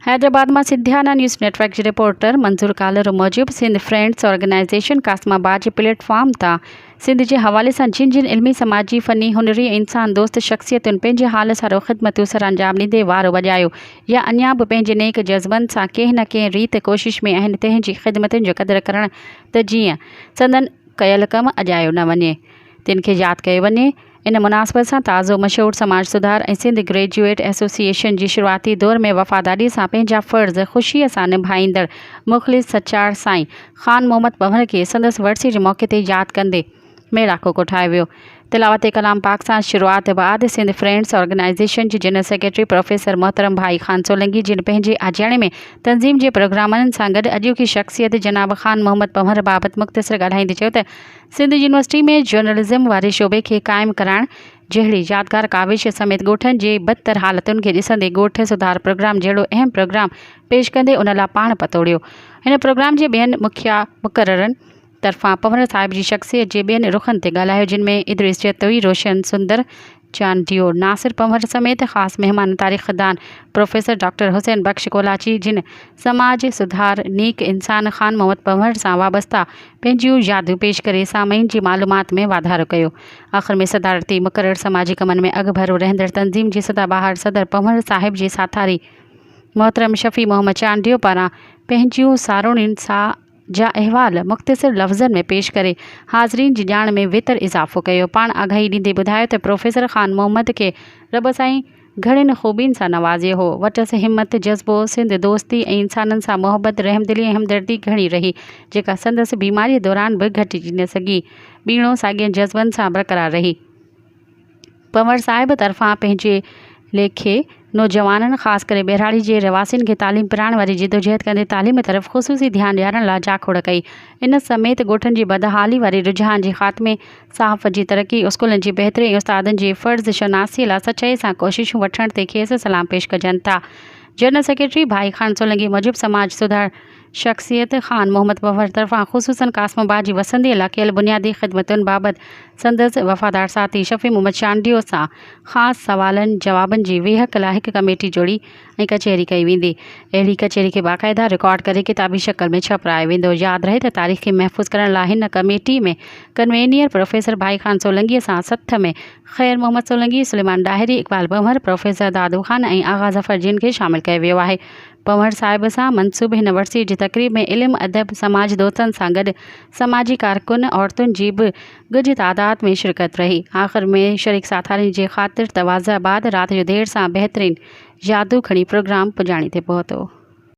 حيدرآباد مان Sindhiana news net work جي reporter منظور ڪالرو موجب سنڌ فرينڊز آرگنائيزيشن قاسم آباد جي پليٽ فارم تان سنڌ جي حوالي سان جن جن علمي سماجي فني هنري ۽ انسان دوست شخصيتن پنهنجي حال سارو خدمتون سرانجام ڏيندي وارو وڄايو يا اڃا به پنهنجي نيڪ جذبن سان ڪنهن نه ڪنهن ريت ڪوشش ۾ آهن تنهن جي خدمتن جو قدر ڪرڻ ته جيئن سندن ڪيل ڪم اجايو نه وڃي تن کي ياد ڪيو وڃي. ان مناسبت سان تازو مشهور سماج سڌار ۽ سنڌ گريجوئيٽ ايسوسيئيشن جي شروعاتي دور ۾ وفاداري سان پنهنجا فرض خوشيء سان نڀائيندڙ مخلص سچار سائين خان محمد پنهور کي سندس ورسي جي موقعي تي ياد ڪندي ميڙاڪو ڪوٺايو ويو. تلاوت ڪلام پاڪ سان شروعات بعد سنڌ فرينڊس آرگنائيزيشن جي جنرل سيڪريٽري پروفيسر محترم ڀائي خان سولنگي جن پنهنجي آجياڻي ۾ تنظيم جي پروگرامن سان گڏ اڄوڪي شخصيت جناب خان محمد پنهور بابت مختصر ڳالهائيندي چيو ته سنڌ يونيورسٽي ۾ جرنلزم واري شعبي کي قائم ڪرائڻ جهڙي يادگار ڪاوش سميت ڳوٺن جي بدتر حالتن کي ڏسندي ڳوٺ سڌار پروگرام جهڙو اهم پروگرام پيش ڪندي ان لا پاڻ پتوڙيو. هن پروگرام جي ٻين مکيه مقررن طرفان پنهور صاحب جي شخصيت جي ٻين رخن تي ڳالهايو جن ۾ ادريس جتوئي، روشن سندر، چانڊيو، ناصر پنهور سميت خاص مهمان تاريخدان پروفيسر ڊاڪٽر حسين بخش ڪولاچي جن سماج سڌار نيڪ انسان خان محمد پنهور سان وابسته پنهنجيون يادون پيش ڪري سامعين جي معلومات ۾ واڌارو ڪيو. آخر ۾ صدارتي مقرر سماجي ڪمن ۾ اڳڀرو رهندڙ تنظيم جي سدا بهار صدر پنهور صاحب جي ساٿاري محترم شفيع محمد چانڊيو پاران پنهنجيون ساروڻين سا جا احوال مختصر لفظن ۾ پيش ڪري حاضرين جي ڄاڻ ۾ ويتر اضافو ڪيو. پاڻ آگاهي ڏيندي ٻڌايو ته پروفيسر خان محمد کي رب سائين گهڻين خوبين سان نوازيو هو. وٽس همت، جذبو، سنڌ دوستي ۽ انسانن سان محبت، رحمدلي ۽ همدردي گهڻي رهي، جيڪا سندس بيماريء دوران به گهٽجي نه سگهي. ٻيڻو ساڳين جذبن سان برقرار رهي. پنهور صاحب طرفان پنهنجي ليکي نوجوانن خاص ڪري ٻهراڙي جي رهواسين کي تعليم پرائڻ واري جدوجهد ڪندي تعليم طرف خصوصي ڌيان ڏيارڻ لاء جاکوڙ ڪئي. ان سميت ڳوٺن جي بدحالي واري رجحان جي خاتمي، صحافت جي ترقي، اسڪولن جي بهتري ۽ استادن جي فرض شناسي لاء سچائي سان ڪوششون وٺڻ تي کيس سلام پيش ڪجن ٿا. جنرل سيڪريٽري ڀائي خان سولنگي موجب سماج سڌار شخصيت خان محمد پنهور طرفان خصوصاً قاسم آباد جي وسنديء لاء ڪيل بنيادي خدمتن بابت سندس وفادار ساٿي شفيع محمد چانڊيو سان خاص سوالن جوابن جي ويهڪ لاء هڪ ڪميٽي جوڙي ۽ ڪچهري ڪئي ويندي. اهڙي ڪچهري کي باقاعده رڪارڊ ڪري ڪتابي شڪل ۾ ڇپرايو ويندو. ياد رهي ته تاريخ کي محفوظ ڪرڻ لاء هن ڪميٽي ۾ ڪنوينيئر پروفيسر ڀائي خان سولنگيء سان سٿ ۾ خير محمد سولنگي، سليمان ڏاهري، اقبال پنهور، پروفيسر دادو خان ۽ آغا ظفر جن کي شامل ڪيو ويو آهي. پنهور صاحب سان منسوب هن ورسيء جي تقريب ۾ علم ادب، سماج دوستن سان گڏ سماجي ڪارڪن عورتن جي به ڳجهه تعداد ۾ شرڪت رهي. آخر ۾ شريڪ ساٿارين جي خاطر تواضع بعد رات جو دير سان بهترين يادون کڻي پروگرام پڄاڻي تي پهتو.